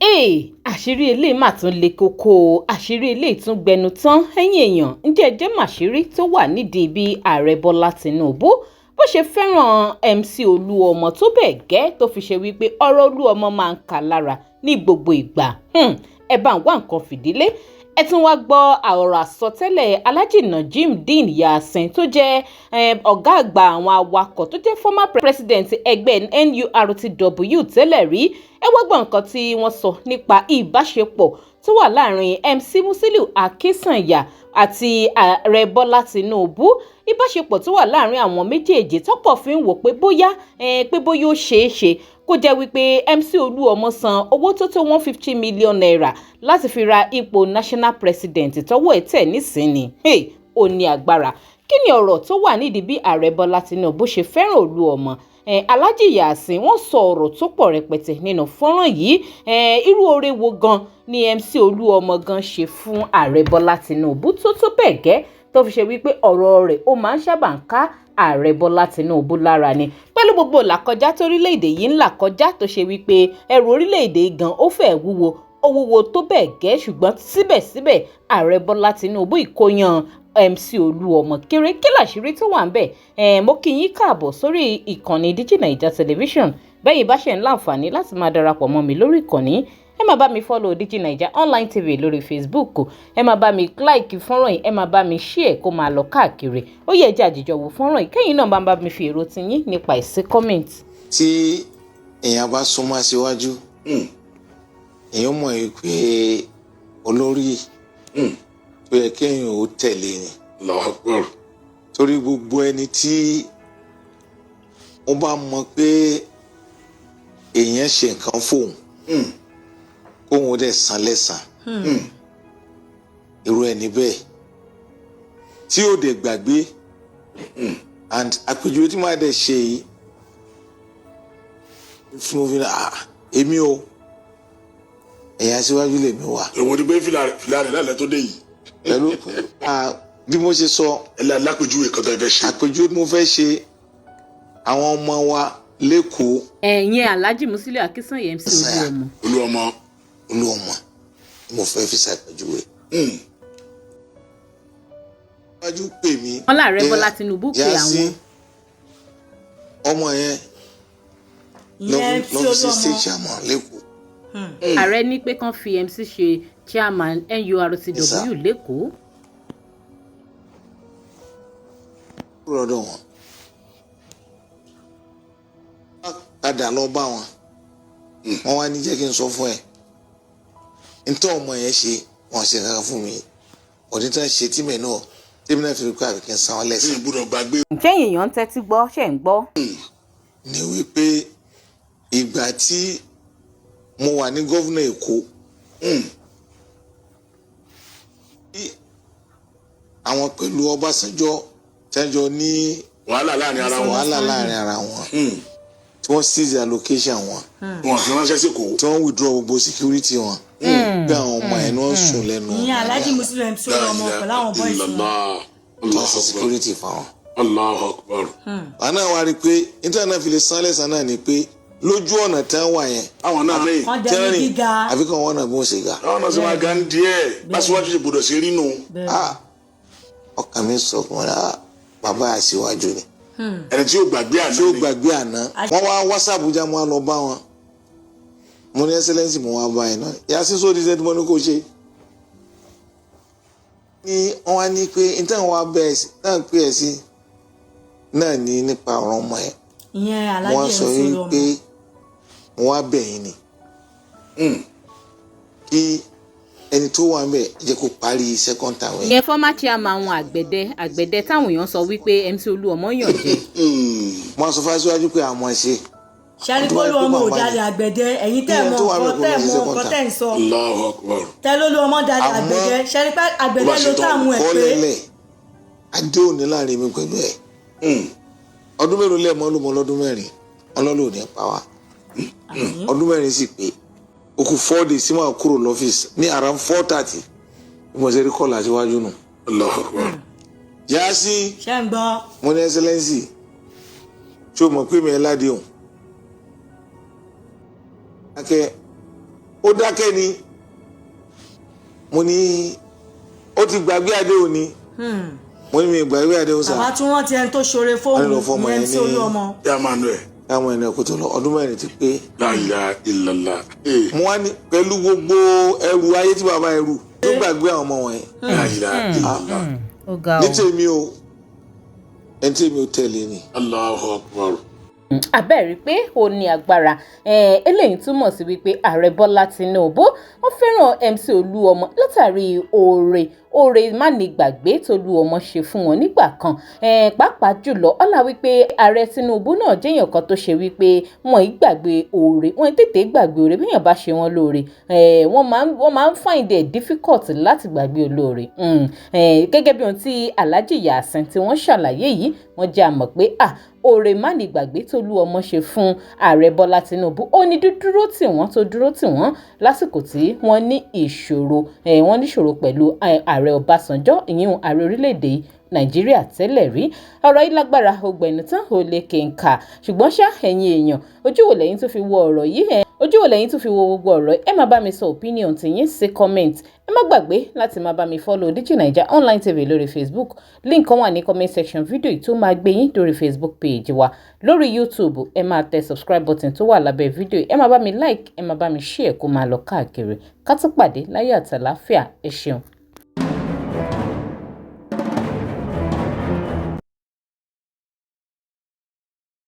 Hey, àṣírí eléyìí mà tún le koko o. Àṣírí eléyìí tún gbẹnu tán. Ẹ̀yin èèyàn, ǹjẹ́ ẹ jẹ́ màṣírí tó wà nídìí bí Ààrẹ Bọ́lá Tinubu bó ṣe fẹ́ràn MC Olúọmọ tó bẹ́ẹ̀ gẹ́ tó fi ṣe wípé ọ̀rọ̀ Olúọmọ máa ń kà lára ní gbogbo ìgbà? Ẹ bá ń wá nǹkan fìdílé, ẹ tún wá gbọ́ ọ̀rọ̀ àsọtẹ́lẹ̀ Alhaji Najimudeen Yasin tó jẹ́ ọ̀gá àgbà àwọn awakọ̀, tó jẹ́ former president ẹgbẹ́ NURTW tẹ́lẹ̀ rí. Ẹ wá gbọ́ nǹkan tí wọ́n sọ nípa ìbáṣepọ̀ tó wà láàrin MC Musiliu Akínsànyà àti Ààrẹ Bọ́lá Tinubu, ìbáṣepọ̀ tó wà láàrin àwọn méjèèjì tọ́pọ̀ fi ń wò pé bóyá ó ṣeé ṣe kó jẹ́ wípé MC Olúọmọ san owó tó tó ₦150 million láti fi ra ipò national president tọ́wọ́ ẹ̀ tẹ̀ nísìnyí. Ó ní agbára. Kí ni ọ̀rọ̀ tó wà nídìí bí Ààrẹ Bọ́lá Tinubu ṣe fẹ́ràn Olúọmọ? Alhaji Yasin, wọ́n sọ ọ̀rọ̀ tó pọ̀ rẹpẹtẹ nínú fọ́nrán yìí. Irú oore wo gan ni MC Olúọmọ gan ṣe fún Ààrẹ Bọ́lá Tinubu tó bẹ́ẹ̀ gẹ́ tó fi ṣe wípé ọ̀rọ̀ rẹ̀ ó máa ń sábà ń ká Ààrẹ Bọ́lá Tinubu lára ni, pẹ̀lú gbogbo làkọjá torílẹ̀-èdè yìí ń là kọjá, tó ṣe wípé ẹrù orílẹ̀-èdè gan ó fẹ́ wúwo, ó wúwo tó bẹ́ẹ̀ gẹ́, ṣùgbọ́n síbẹ̀síbẹ̀ Ààrẹ Bọ́lá Tinubu ìkóyan MC Olúọmọ kéré? Kí làṣírí tó wà ń bẹ̀? Mo kí yín káàbọ̀ sórí ìkànnì Digi Naija Television. Bẹ́yìn bá ṣe ń láǹfààní láti máa darapọ̀ mọ́ mi lórí ìkànnì, ẹ máa bá mi follow Digi Naija Online TV lórí Facebook, ẹ máa bá mi like fọ́nrán yìí, ẹ máa bá mi share kó máa lọ káàkiri. Ó yẹ jẹ́ àjíjọ wò fọ́nrán yìí, kẹ́yìn náà bá ń bá mi fi èrò tiyín nípa ìsí comment. Tí èèyàn bá súnmọ́ síwájú, èèyàn mọ̀ yìí pé olórí tó yẹ kéèyàn ó tẹ̀lé ni. Allahu Akbar. Torí gbogbo ẹni tí ó bá mọ̀ pé èèyàn ṣe nǹkan fóun, kóun ó dẹ̀ san lẹ́san, irú ẹni bẹ́ẹ̀ tí ó dẹ̀ gbàgbé. And àpèjúwe tí màá dẹ̀ ṣe yìí fún mi náà, èmi o, ẹ̀yà síwájú lèmi wà. Èwo ni pé fìlà rẹ̀ lálẹ́ tó dé yìí? Pẹ̀lú bí mo ṣe sọ. Ẹ lẹ́ alápèjúwe kan tó ẹ fẹ́ ṣe. Àpèjúwe tí mo fẹ́ ṣe, àwọn ọmọ wa lẹ́kọ̀ọ́. Ẹ̀yin Alhaji Musiliu Akínsànyà, MC Olúọmọ. Olúọmọ. Olúọmọ mo fẹ́ fi ṣàpèjúwe. Wájú pè mí. Wọn láàrẹ Bọ́lá Tinubu pé Yasin, àwọn. Ọmọ yẹn ìyẹn tí lọ fi ṣe Olúọmọ state chairman lẹ́kọ̀ọ́. Ààrẹ ní pé kán fi MC ṣe chairman NURTW Sir. lẹ́kọ̀ọ́. Lọ́dọ̀ wọn, wọ́n padà lọ bá wọn, wọ́n wá ní jẹ́ kí n sọ fún ẹ ntọ́ ọmọ yẹn ṣe, wọ́n ṣe kankan fún mi ọdún tí wọ́n ṣe tí mi náà tèmi náà fi rí pé àbí kí n san wọn Mi lẹ́san. ò gbọ́dọ̀ gbàgbé. Ǹjẹ́ èèyàn ń tẹ́tí gbọ́? Ṣe ń gbọ́? Ni wípé ìgbà tí mo wà ní governor Èkó, tí àwọn pẹ̀lú Ọbásanjọ́ tẹ́jọ ní wàhálà láàrin ara wọn. Wàhálà láàrin ara wọn, tí wọ́n seize allocation wọn, Wọn fi ránṣẹ́ sí kò. tí wọ́n withdraw gbogbo security wọn, bí àwọn ọmọ ẹ̀ ní wọ́n sùn lẹ́nu Ìyẹn Alhaji Musiliu MC Olúọmọ pẹ̀lú àwọn boys wọn. Illallah. tí wọ́n Allahu ṣe Akbar. security fáwọn. Allahu Akbar. Àwọn náà wá rí i pé nítorí náà fi lè san lẹ́sàn náà ni pé lójú ọ̀nà tí wọ́n wà yẹn, Àwọn náà rìn. Wọ́n tí wọ́n dẹni rìn, gíga. àfi kàn wọ́n náà bí wọ́n ṣe ga. Àwọn náà sì máa gan díẹ̀ báṣíwájú ṣe gbọ́dọ̀ ṣe rí nù. Ah, ọkàn mi sọ fún wọn, ah, bàbá àṣewájú ni. Ẹni tí yóò gbàgbé àná tí ó ni. gbàgbé àná. Wọ́n wá wá sàbújá, mo wá lọ bá wọn, mo ní, "Excellence, mo wá bá yẹn náà yà sí sóòdì sẹ́ni mo ní kó ṣe." Ní wọ́n wá ní pé nítorí wọ́n wá bẹ́ẹ̀ sí náà pé ẹ̀ sí náà ní nípa ọ̀rọ̀ ọmọ ẹ̀. Ìyẹn Alhaji Wọ́n MC sọ Olúọmọ. wípé mo wá bẹ̀ yín ni kí ẹni tó wà ń bẹ̀ jẹ́ kó parí second term yẹn. Ìyẹn former chairman àwọn àgbẹ̀dẹ àgbẹ̀dẹ táwọn èèyàn sọ wípé MC Olúọmọ yàn jẹ. Wọ́n sọ fásiwájú pé àwọn ṣe Ṣẹ́rí pé Olúọmọ ò dalẹ̀ àgbẹ̀dẹ? Ẹ̀yin tẹ́ mọ Ìyẹn tó wà nǹkan bẹ̀ kó tẹ́ lọ sí mọ second nǹkan term. tẹ́ ń sọ. Allahu Akbar. Tẹ́ lólúọmọ dalẹ̀ àgbẹ̀dẹ, ṣẹ́rí pé àgbẹ̀dẹ Bó bá ṣe ló tán, táàmù ẹ̀ pé kọ́lẹ́lẹ̀ adéhùn ní láàrin mi pẹ̀lú ẹ̀. Ọdún mélòó lẹ́ẹ̀mọ́ ló mọ? Lọ́dún 4 ọlọ́lọ́ ò ní pa wá. Ọdún 4 sì pé ó kù 4 days sí máa kúrò lọ́fíìsì ní around 4:30, bí mo ṣe rí call àtiwájú nù. Allahu Akbar. Yásí. Ṣẹ́ ń gbọ́? Mo ní, "Excellency, tí o mọ̀ pé mi ẹ̀ ládéhùn akẹ́ Ó dákẹ́ ni. Mo ní ó ti gbàgbé àdéhùn ni. Mo ní mi gbàgbé àdéhùn sà. Bàbá tún rántí ẹni tó ṣoore fóun, Wọ́n lọ fọmọ ìyẹn yẹn MC ní- Olúọmọ. Chairman ẹ̀. Káwọn ẹni kò tó lọ, ọdún 4 ti pé. La ilaha illallah. Ee. Mo wá ní pẹ̀lú gbogbo ẹrù ayé tí bàbá ẹrù tó gbàgbé àwọn ọmọ wọ̀nyẹn. La ilaha illallah. Ó ga Ní o. tèmi o, ẹni tèmi ò tẹ̀lé ni. Allahu Akbar. Àbẹ́ẹ̀rí pé ó ní agbára. Eléyìí túmọ̀ sí wípé ààrẹ Bọ́lá Tinubu, wọ́n fẹ́ràn MC Olúọmọ látàrí oore mánigbàgbé tOlúọmọ ṣe fún wọn nígbà kan. Pàápàá jùlọ ọlá wípé ààrẹ Tinubu náà jẹ́yàn kan tó ṣe wípé wọn ì gbàgbé oore, wọn ì tètè gbàgbé oore. Bí èèyàn bá ṣe wọn lóore, wọ́n máa ń find it difficult láti gbàgbé olóore. Gẹ́gẹ́ bí ohun tí Alhaji Yasin tí wọ́n ṣàlàyé yìí, wọ́n jẹ́ àmọ̀ pé ah, oore mánigbàgbé tOlúọmọ ṣe fún ààrẹ Bọ́lá Tinubu, ó ní dúdúró tì wọ́n, tó dúró tì wọ́n lásìkò tí wọ́n ní ìṣòro, wọ́n níṣòro pẹ̀lú ààrẹ Ọbásanjọ́, ìyẹn ààrẹ orílẹ̀-èdè Nàìjíríà tẹ́lẹ̀ rí. Ọ̀rọ̀ yìí lágbára, ọgbẹ̀nu tán, ò lè kéńkà. Ṣùgbọ́n ṣá, ẹ̀yin èèyàn, ojú wo lẹ́yìn tó fi wo ọ̀rọ̀ yìí? Ojú wo lẹ́yìn tó fi wo gbogbo ọ̀rọ̀ yìí? Ẹ máa bá mi sọ opinion tiyín sí comment. Ẹ má gbàgbé láti máa bá mi follow Digi Naija Online TV lórí Facebook. Link kan wà ní comment section fídíò yìí tó máa gbé yín lórí Facebook page wa. Lórí YouTube, ẹ máa tẹ subscribe button tó wà lábẹ́ fídíò yìí. Ẹ máa bá mi like, ẹ máa bá mi share kó máa lọ káàkiri. Ká tó pàdé láyọ̀ àtàláfíà, ẹ ṣeun.